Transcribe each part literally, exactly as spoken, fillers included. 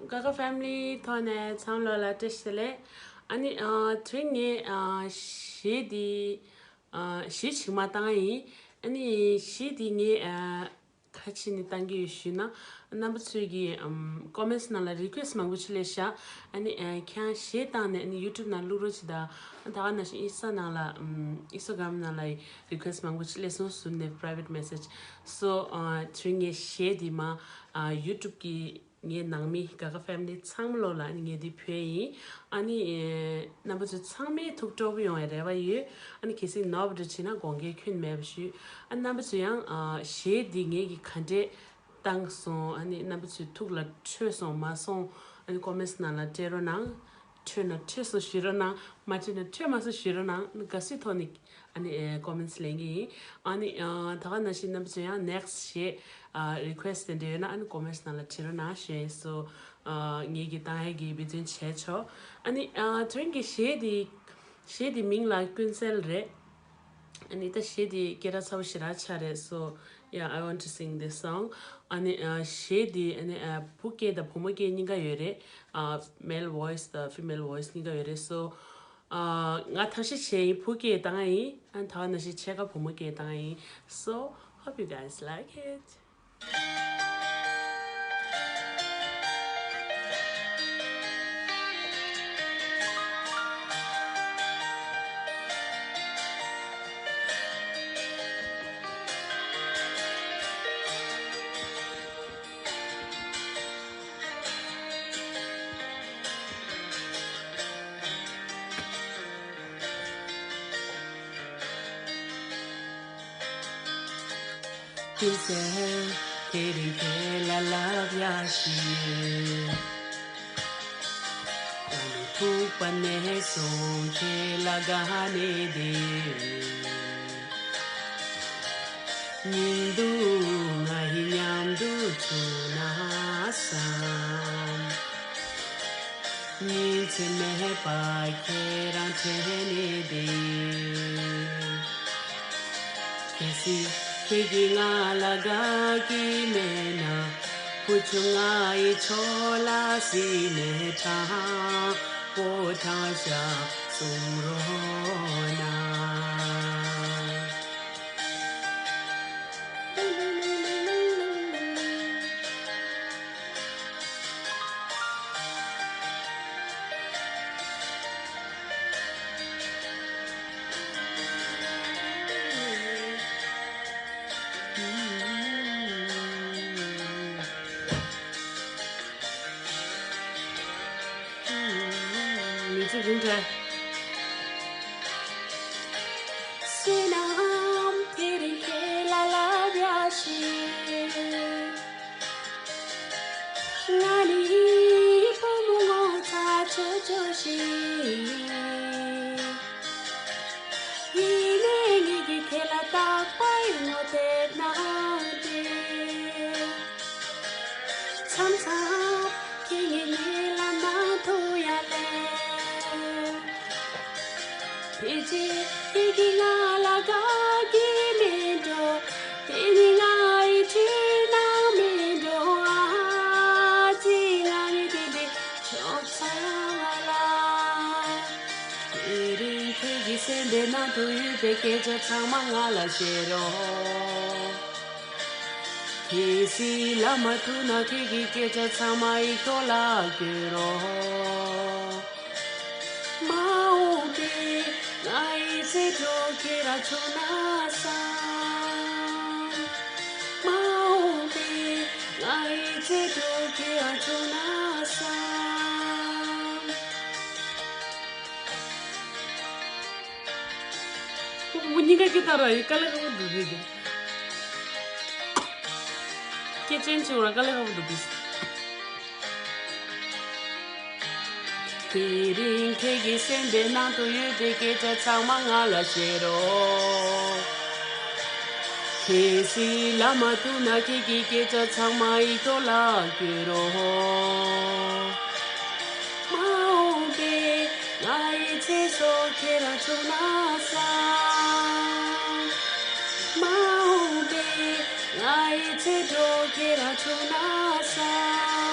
ཀ་ཀ་ཕེ་མི་ལི་ཐོག་ནས་ཚང་མ་ལོ་ལ་བཀྲ་ཤིས་བདེ་ལེགས། ཨ་ནི་ཨ་དེ་རིང་ངས་ཨ་གཞས་འདི་ཨ་གཞས་ཕྱི་མ་བཏང་ཡིན། ཨ་ནི་གཞས་འདི་ངས་ཨ་ག་རེ་བྱས་ནས་བཏང་གི་ཡོད་ཞུས་ན། རྣམ་པ་ཚོས་ཀྱི་ཨམ་ཀོ་མེན་ཊི་ནང་ལ་རི་ཀུ་ཨེ་སི་ཊི་མང་པོ་ཅིག་སླེབས་ཤག་ཨ་ནི་ཨ་ཁྱེད་རང་གཞས་བཏང་ནས་ཨ་ནི་ཡུ་ཊུབ་ནང་བླུག་རོགས་བྱེད་དང་། ད་ག་ནང་བཞིན་ཨིན་སི་ཊ་ནང་ལ་ཨམ་ཨིན་སི་ཊ་གྷ་རམ་ནང་ལ་རི་ཀུ་ཨེ་སི་ཊི་མང་པོ་ཅིག་སླེབས་སོང་། ཟུར་ནས་པ་རའི་ཝེ་ཊི་མེ་སེ་ཇི། སོ་ཨ་དེ་རིང་ངས་གཞས་འདི་མ་ཨ་ཡུ་ཊུབ་ཀྱི་ངའི་ནང་མི་ཀ་ཀ་ཕེ་མི་ལི་ཚང་མ་ལོ་ལ་ཨ་ནི་ངས་འདི་ཕུལ་ཡིན། ཨ་ནི་ཨེ་རྣམ་པ་ཚོ་ཚང་མའི་ཐུགས་སྤྲོ་པོ་ཡོང་བའི་རེ་བ་ཡོད། ཨ་ནི་གལ་སྲིད་ནོར་བ་འདྲ་བྱས་ན་དགོངས་འགལ་ཁྱོན་མེད་པ་ཞུ། ཨ་རྣམ་པ་ཚོ་ཡང་ཨ་གཞས་འདི་ངས་ཀྱི་ག་འདྲས་བཏང་སོང་། ཨ་ནི་རྣམ་པ་ཚོའི་ཐུགས་ལ་འཕྲོད་སོང་མ་སོང་། ཨ་ནི་ཀོ་མེན་ཊི་ནང་ལ་སྤྲད་རོགས་གནང་། འཕྲོད་ན་འཕྲོད་སོང་ཞུ་རོགས་གནང་། མ་འཕྲོད་ན་འཕྲོད་མ་སོང་ཞུ་རོགས་གནང་། ཨ་ནི་དགའ་བསུའི་ཐོག་ནས་ཨ་ནི་ཨེ་ཀོ་མེན་ཊི་ལེན་གི་ཡིན། ཨ་ནི་ཨ་ད་ག་ནང་བཞིན་རྣམ་པ་ཚོ་ཡང་ནེག་སི་ཊི་གཞས་ཨ་རི་ཀུ་ཨེ་སི་ཊི་དེ་འདྲ་ཡོད་ན་ཨ་ནི་ཀོ་མེན་ཊི་ནང་ལ་བྲིས་རོགས་གནང་ཞུ་ཡིན། སོ་ཨ་ངེད་ཀྱི་བཏང་ཡས་ཀྱི་འབད་བརྩོན་བྱས་ཆོག་ཨ་ནི་ཨ་དེ་རིང་གི་གཞས་དེ་གཞས་དེ་མིང་ལ་ཀུན་གསལ་རེད། ཨ་ནི་ད་གཞས་དེ་སྐད་གྲགས་ཚ་པོ་ཞེ་དྲག་ཆགས་རེད། སོ་yeah, I want to sing this song. ཨ་ནི་ཨ་གཞས་དེ་ཨ་ནི་ཨ་བུ་སྐད་དང་བུ་མོ་སྐད་གཉིས་ཀ་ཡོད་རེད། ཨ་མེལ་ཝོ་ཡི་སི་དང་ཕི་མེལ་ཝོ་ཡི་སི་གཉིས་ཀ་ཡོད་རེད། སོ་ཨ་ང་ཐབས་ཤེས་བྱས་ཡིན་བུ་སྐད་བཏང་ཡིན། ཨ་ད་ག་ནང་བཞིན་ཕྱེད་ཀ་བུ་མོ་སྐད་བཏང་ཡིན། So hope you guys like it. ཀུན་གསལ། དེ་རིང་ཁྱེད་ལ་ལབ་ཡ་ཞིག་ད་ནི་ཐུག་པ་ནས་བཟུང་ཁྱེད་ལ་དགའ་ནས་བསྡད། ཉིན་དུ་ང་ཡི་མཉམ་དུ་བྱུང་ན་བསམ། ཉིན་མཚན་མེད་པར་ཁྱེད་རང་དྲན་ནས་བསྡད། གལ་སྲིད་ཁྱེད་ཀྱིས་ང་ལ་དགའ་གི་མེད་ན། བུ་ཆུང་ང་ཡི་ཕྱོགས་ལ་གཟིགས་ནས་དྲང་པོ་དྲང་བཞག་གསུང་རོགས་གནང་། མི་ཚེ་རིང་དྲན། བསོད་ནམས་དེ་རིང་ཁྱེད་ལ་ལབ་ཡ་ཞིག་ང་ནི་བུ་མོ་ངོ་ཚ་ཆོ་ཆོ་ཞིག་ཡིན་ནའི་ངེད་ཀྱིས་ཁྱེད་ལ་རྟག་པར་ངོ་དེབ་གནང་སྟེ། མཚམས་མཚམས་ཁྱེད་ངའི་མིག་ལ་མ་ཐུག་ཡ་ལས། ཕལ་ཆེར་ཁྱེད་ཀྱིས་ང་ལ་དགའ་གི་མེད་འགྲོ། དེ་ནི་ང་ཡི་འཁྲུལ་སྣང་མེད་འགྲོ། ཨ་ཙི་ང་ནི་དེ་འདྲའི་ཆོག་ཚང་བ་ལ། དེ་རིང་ཁྱེད་ཀྱི་སེམས་པའི་ནང་དུ་ཡོད་པའི་སྐད་ཆ་ཚང་མ་ང་ལ་བཤད་རོགས། གལ་སྲིད་ལབ་མ་ཐུབ་ན་ཁྱེད་ཀྱི་སྐད་ཆ་ཚང་མ་ཡིག་ཐོག་ལ་བཀོད་རོགས། མ་འོངས་པའི་ང་ཡི་མཛེས་སྡུག་ཁྱེད་རང་བྱུང་ན་བསམ། མ་འོངས་པའི་ང་ཡི་མཛེས་སྡུག་ཁྱེད་རང་བྱུང་ན་བསམ། ཁོ་བོ་གཉིས་ཀ་སྐད་བཏང་ར་ཡི་དཀའ་ལས་ཁག་པོ་འདུག་རེད། སྐད་ཅན་ཆེ་བ་ར་དཀའ་ལས་ཁག་པོ་འདུག་རེད། དེ་རིང་ཁྱེད་ཀྱི་སེམས་པའི་ནང་དུ་ཡོད་པའི་སྐད་ཆ་ཚང་མ་ང་ལ་བཤད་རོགས། གལ་སྲིད་ལབ་མ་ཐུབ་ན་ཁྱེད་ཀྱི་སྐད་ཆ་ཚང་མ་ཡིག་ཐོག་ལ་བཀོད་རོགས། མ་འོངས་པའི་ང་ཡི་ཚེ་སྲོག་ཁྱེད་རང་བྱུང་ན་བསམ། མ་འོངས་པའི་ང་ཡི་ཚེ་སྲོག་ཁྱེད་རང་བྱུང་ན་བསམ།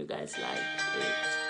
you guys like it.